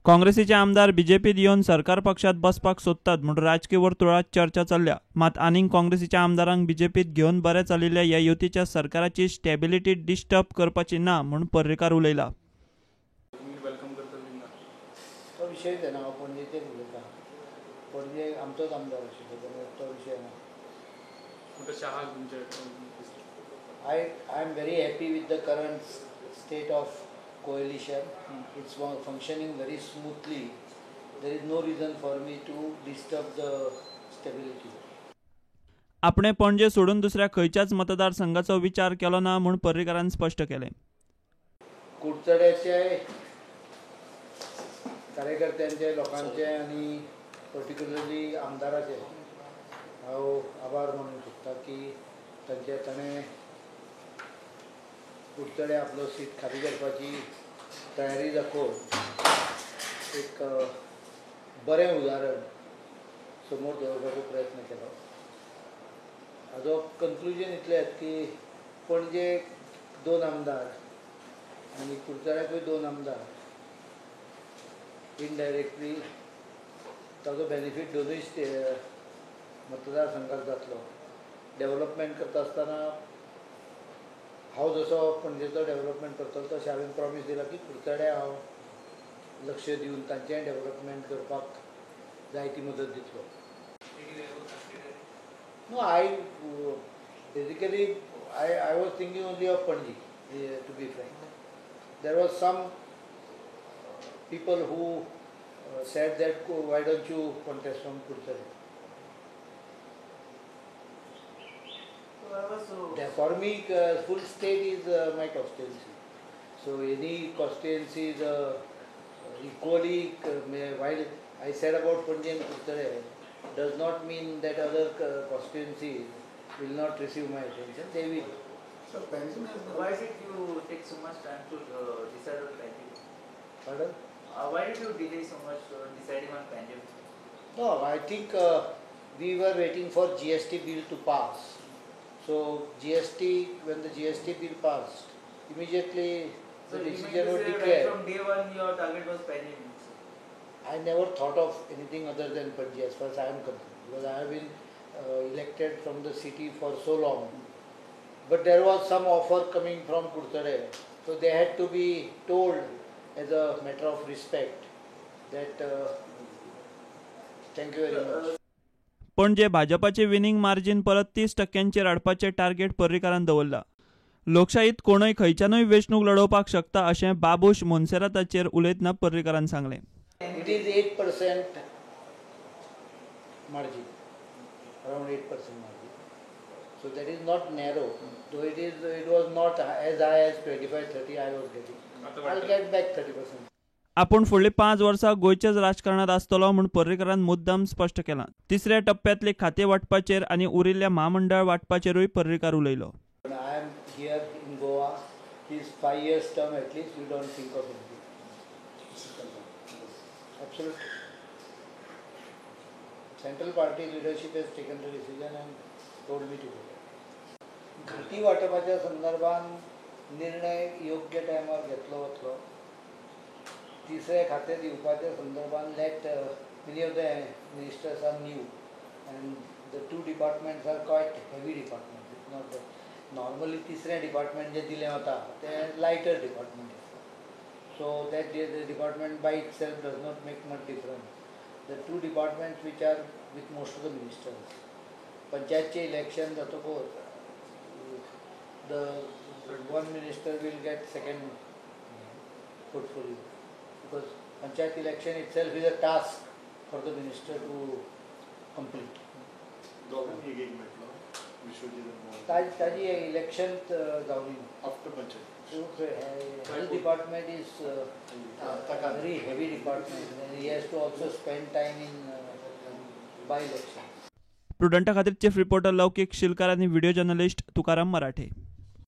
काँग्रेसीचे आमदार बीजेपीत येवन सरकार पक्षात बसपाक सोदतात म्हूण राजकी वर्तुळात चर्चा चल्ल्या. मात आनीक काँग्रेसीच्या आमदारांक बीजेपीत घेवन बरें चलिल्ल्या ह्या युतीच्या सरकाराची स्टेबिलिटी डिस्टर्ब करपाची ना म्हूण पर्रीकार उलयला. तो विशय ना, हांव पणजेचेर उलयता. पणजे आमचोच आमदार आशिल्लो, तो विशय ना. I am very happy with the current state of coalition. It's functioning very smoothly. There is no reason for me to disturb the stability. आपणे पणजे सोडून दुसऱ्या खंयच्याच मतदारसंघाचो विचार केलो ना म्हूण पर्रीकारान स्पश्ट केलें. कुडचड्याचे कार्यकर्त्यांचे, लोकांचे आनी पर्टिक्युलरली आमदाराचे हांव आभार मानूंक सोदता की तांचे ताणें कुडचडे आपलो सीट खाली करपाची तयारी दाखोवन एक बरें उदाहरण समोर दवरपाचो प्रयत्न केलो. हाजो कन्क्लुजन इतलेंच की पणजे 2 आमदार आनी कुडचड्याकूय 2 आमदार इनडायरेक्टली ताजो बेनिफीट दोनूय मतदारसंघाक जातलो. डेव्हलपमेंट करता आसतना हांव जसो पणजेचो डेव्हलपमेंट करतलो तशें हांवें प्रॉमीस दिला की कुडचड्या हांव लक्ष दिवन तांचें डेव्हलपमेंट करपाक जाय ती मदत दितलो. No, I basically I was thinking only of Panaji, to be frank. There was some people who said that why don't you contest from Kudchade. For me, full state is my constituency. So any constituency is equally, while I said about Panaji and Kudchade, does not mean that other constituencies will not receive my attention. They will. So why did you take so much time to decide on Panjim? Pardon? Why did you delay so much deciding on Panjim? No, I think we were waiting for GST bill to pass. So GST, when the GST bill passed, immediately the decision was declared. Right from day one, your target was Panjim. I never thought of anything other than Panaji as far as I am concerned, because I have been elected from the city for so long. But there was some offer coming from Kudchade, so they had to be told as a matter of respect that thank you very much. Panaji भाजपाचे winning margin परत 30% हाडपाचें target पर्रीकारान दवरला. लोकशाहीत कोणूय खंयच्यानूय वेंचणूक लढोवपाक शकता अशें बाबूश मोन्सेराताचेर उलयतना पर्रीकारान सांगलें. It is 8% margin, around 8% margin. So that is not narrow, though it was not as high as 25-30 I was getting. I'll get back 30%. आपूण फुडली 5 वर्सां गोंयच्याच राजकारणात आसतलो म्हूण पर्रीकारान मुद्दाम स्पश्ट केलां. तिसऱ्या टप्प्यांतले खाते वांटपाचेर आनी उरिल्ल्या म्हामंडळ वांटपाचेरूय पर्रीकार उलयलो. I am here in Goa. This 5 years term at least you don't think of anything. Absolutely. Central party leadership has taken the decision and told me to go. खाती वाटपाच्या संदर्भात निर्णय योग्य टायमार घेतलो वतलो. तिसरे खाते दिवपाच्या संदर्भात let many of the ministers are new and the 2 departments are quite heavy department. It's not that normally तिसरें डिपार्टमेंट जे दिलें वता तें लायटर डिपार्टमेंट आसता. So that the department by itself does not make much difference. The 2 departments which are with most of the ministers, पंचायतचे election जातकूच the one minister will get second portfolio, because panchayat election itself is a task for the minister to complete. ताजी election जावनी after panchayat. Health department is very heavy department and he has to also spend time in by election. प्रुडंटा खातीर chief reporter लौकिक शिलकार आनी video journalist Tukaram मराठे.